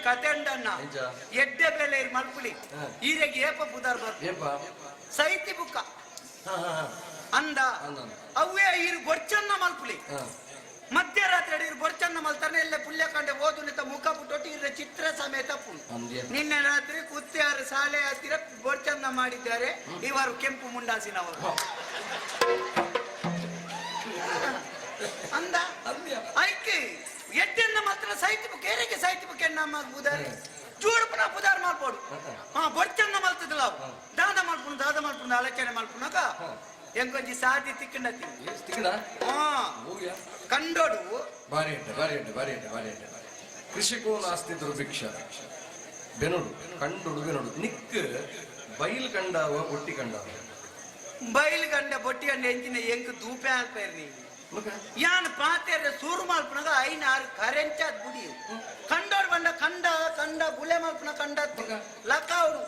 ಕತೆ ಉಂಡಣ್ಣ. ಎಂಚ? ಎಡ್ಡೆ ಬೇಲೆ ಇರ್ ಮಲ್ಪುಲಿ. ಈರೆಗೆ ಏಪ ಪುದರ್ ಬರ್ಪು? ಏಪ? ಸೈತಿ ಬುಕ್ಕ. ಹಾ ಹಾ ಹಾ ಅಂದ. ಅಂದ, ಅಂದ. ಅವೇ ಇರು ಬೊರ್ಚನ್ನ ಮಲ್ಪುಲಿ. ಮಧ್ಯರಾತ್ರಿ ಇರು ಬೊರ್ಚನ್ನ ಮಲ್ತಾನೆ ಎಲ್ಲ ಪುಲ್ಯಕಾಂಡೆ ಓದು ನಿತ ಮುಖ ಪುಟ್ಟೊಟ್ಟು ಇರ ಚಿತ್ರ ಸಮೇತ ಪುಣ್. ಅಂದ್ಯ. ನಿನ್ನೆ ರಾತ್ರಿ ಕುತ್ತಿಯಾರು ಶಾಲೆ ಹತ್ತಿರ ಬೊರ್ಚನ್ನ ಮಾಡಿದ್ದಾರೆ ಇವರು ಕೆಂಪು ಮುಂಡಾಸಿನವರು ಅಂದ. ಅಂದ್ಯ. ಐಕೆ ಎಡ್ಡೆನ್ನ ಮಾತ್ರ ಸಾಹಿತ್ಯ ಬುಕ್ ಏರಿಗೆ ಸಾಹಿತ್ಯ ಬುಕ್ ನಮ್ಮ ಬುದಾರಿ ಜೋಡುಪುನ ಬುದಾರ್ ಮಾಲ್ಪೋಡು. ಹಾ, ಬೊರ್ಚನ್ನ ಮಲ್ತದಲ್ಲ ಅವು. ದಾದ ಮಲ್ಪುನು, ದಾದ ಮಲ್ಪುನು ಆಲೋಚನೆ ಮಲ್ಪುನಕ ಎಂಕೊಂಜಿ ಸಾದಿ ತಿಕ್ಕಂಡತಿ. ಏಸ್ ತಿಕ್ಕಡ? ಹಾ. ಹೋಗ್ಯಾ? ಕಂಡೋಡು. ಬಾರಿ ಎಡ್ಡೆ, ಬಾರಿ ಎಡ್ಡೆ, ಬಾರಿ ಎಡ್ಡೆ, ಬಾರಿ ಎಡ್ಡೆ. ಕೃಷಿಕೋ ನಾಸ್ತಿ ದುರ್ಭಿಕ್ಷ. ಬೆನೋಡು ಕಂಡೋಡು ಬೆನೋಡು ನಿಕ್ ಬೈಲ್ ಕಂಡಾವ, ಒಟ್ಟಿ ಕಂಡಾವ? ಬೈಲ್ ಗಂಡ ಬೊಟ್ಟಿ ಗಂಡ ಎಂಚಿನ ಎಂಕ್ ದೂಪೆ ಆಲ್ಪೇರ್ ನೀ. ಮಗ. ಯಾನ್ ಪಾತೆರೆ ಸೂರು ಮಲ್ಪುನಗ ಐನಾರು ಕರೆಂಚಾದ್ ಬುಡಿ ಕಂಡೋಡ್ ಬಂಡ ಕಂಡ ಕಂಡ ಬುಲೆ ಮಲ್ಪುನ ಕಂಡ. ಮಗ. ಲಕಾವುಡು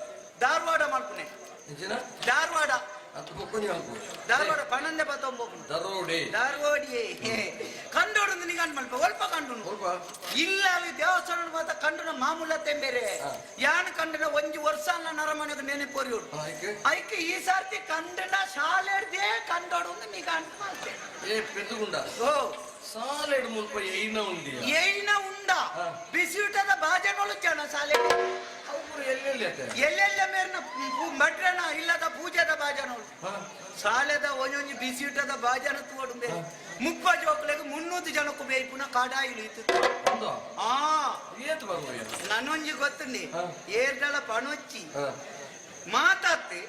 ಧಾರವಾಡ ಮಲ್ಪುನೆ. ಎಂಚಿನ? ಧಾರವಾಡ. ಅದು ಬೊಕ್ಕೊಂಜಿ ಮಲ್ಪು. ಧಾರವಾಡ ಪಣಂದೆ ಬತ್ತೊಂಬೋಪುನು. ದರೋಡೆ. ಧಾರವಾಡಿಯೇ ಕಂಡೋಡು ನಿಗಂಡ್ ಮಲ್ಪ ಒಲ್ಪ ಕಂಡುನು. ಒಲ್ಪ. ಇಲ್ಲ, ಅಲ್ಲಿ ದೇವಸ್ಥಾನ ಮಾತ ಕಂಡುನ ಮಾಮೂಲತೆ ಬೇರೆ. ಯಾನ್ ಕಂಡುನ ಒಂಜಿ ವರ್ಷ ನರಮನೆಗೆ ನೆನಪೊರಿಯೋಡು. ಐಕೆ? ಐಕೆ ಈ ಸರ್ತಿ ಕಂಡನ ಶಾಲೆಡ್ದೇ ಕಂಡೋಡು ನಿಗಂಟ್ ಮಲ್ತೆ. ಏ ಪೆದ್ದುಗುಂಡ. ಓ. ಸಾಲೆಡ್ ಮುಲ್ಪ ಏಯ್ನ ಉಂಡಿಯ? ಏಯ್ನ ಉಂಡ. ಬಿಸಿಯೂಟದ ಬಾಜನೊಳು ಜನ ಶಾಲೆ. ಅವು ಪೂರ ಎಲ್ಲೆಲ್ಲಿ ಅತ್ತೆ? ಎಲ್ಲೆಲ್ಲ ಮೇರ್ನ ಮಡ್ರನ ಇಲ್ಲದ ಪೂಜೆದ ಬಾಜನೊಳು. ಶಾಲೆದ ಒಂಜೊಂಜಿ ಬಿಸಿಯೂಟದ ಬಾಜನ ತೂವಡು ಬೇರೆ 30 ಜೋಕ್ಲೆಗ್ 300 ಜನಕ್ಕೂ ಬೇಯ್ಪುನ ಕಾಡಾಯಿಲು ಇತ್ತು. ಹೌದಾ? ಆ. ಏತ್ ಬರುವ? ನನ್ನೊಂಜಿ ಗೊತ್ತುಂಡಿ. ಏರ್ದಳ ಪಣೊಚ್ಚಿ ಮಾತಾತ್ತೆ.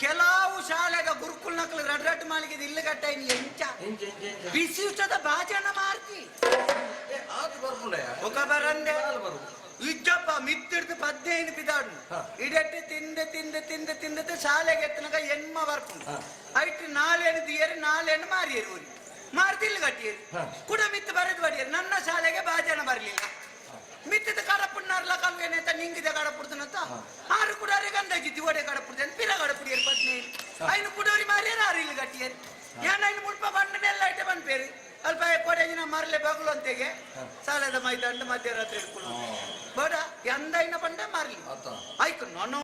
ಕೆಲವು ಶಾಲೆದ ಗುರುಕುಲ್ ನಕಲು ರಡ್ ರಡ್ ಮಾಲಿಗೆ ಇಲ್ಲು ಕಟ್ಟಾಯಿನಿ ಎಂಚ? ಎಂಚ ಎಂಚ ಎಂಚ? ಬಿಸಿಯೂಟದ ಬಾಜನ ಮಾರ್ತಿ. ಏ ಆತ್ ಬರ್ಪುಂಡಯ? ఒక ಬರಂದೆ. ಸಾಲ್ ಬರು. ಇಜ್ಜಪ್ಪ, ಮಿತ್ತಿಡ್ದು 15 ಪಿದಾಡು. ಇಡಟ್ಟು ತಿಂದು ತಿಂದು ತಿಂದು ತಿಂದು ಶಾಲೆಗೆ ಎತ್ತನಗ ಎನ್ಮ ಬರ್ಪುಂಡು. ಐಟ್ ನಾಲೇನು ದಿಯರು, ನಾಲೇನು ಮಾರಿಯರು, ಊರಿ ಮಾರ್ದಿಲ್ಲ ಕಟ್ಟಿಯರು. ಕುಡ ಮಿತ್ತು ಬರೆದು ಬಡಿಯರು, ನನ್ನ ಶಾಲೆಗೆ ಬಾಜನ ಬರಲಿಲ್ಲ. ಮಿತ್ತದ ಕಡಪುಣ್ಣಾರ್ಲ ಕಲ್ವೇನೇತ ನಿಂಗಿದ ಕಡಪುಡ್ತನಂತ ಆರು ಕುಡಾರಿ ಗಂಧಜಿದ್ದಿ ಒಡೆ ಕಡಪುಡ್ತೇನೆ ಪಿರ ಕಡಪುಡಿಯರು 15 ಐನು ಕುಡೋರಿ ಮಾರಿಯರು, ಆರು ಇಲ್ಲಿ ಕಟ್ಟಿಯರು. ಏನ್ ಐನು ಮುಲ್ಪ ಬಂಡನೆಲ್ಲ ಐಟೆ ಬಂದ್ಪೇರು ಅಲ್ಪ ಕೊಡೆಜಿನ ಮರಲೆ ಬಗಲು ಅಂತೆಗೆ ಸಾಲದ ಮೈದಾಂಡ ಮಧ್ಯರಾತ್ರಿ ಹಿಡ್ಕೊಂಡು ಬೇಡ ಎಂದೈನ ಬಂಡೆ ಮಾರ್ಲಿ. ಆತ. ಆಯ್ತು ನಾನು.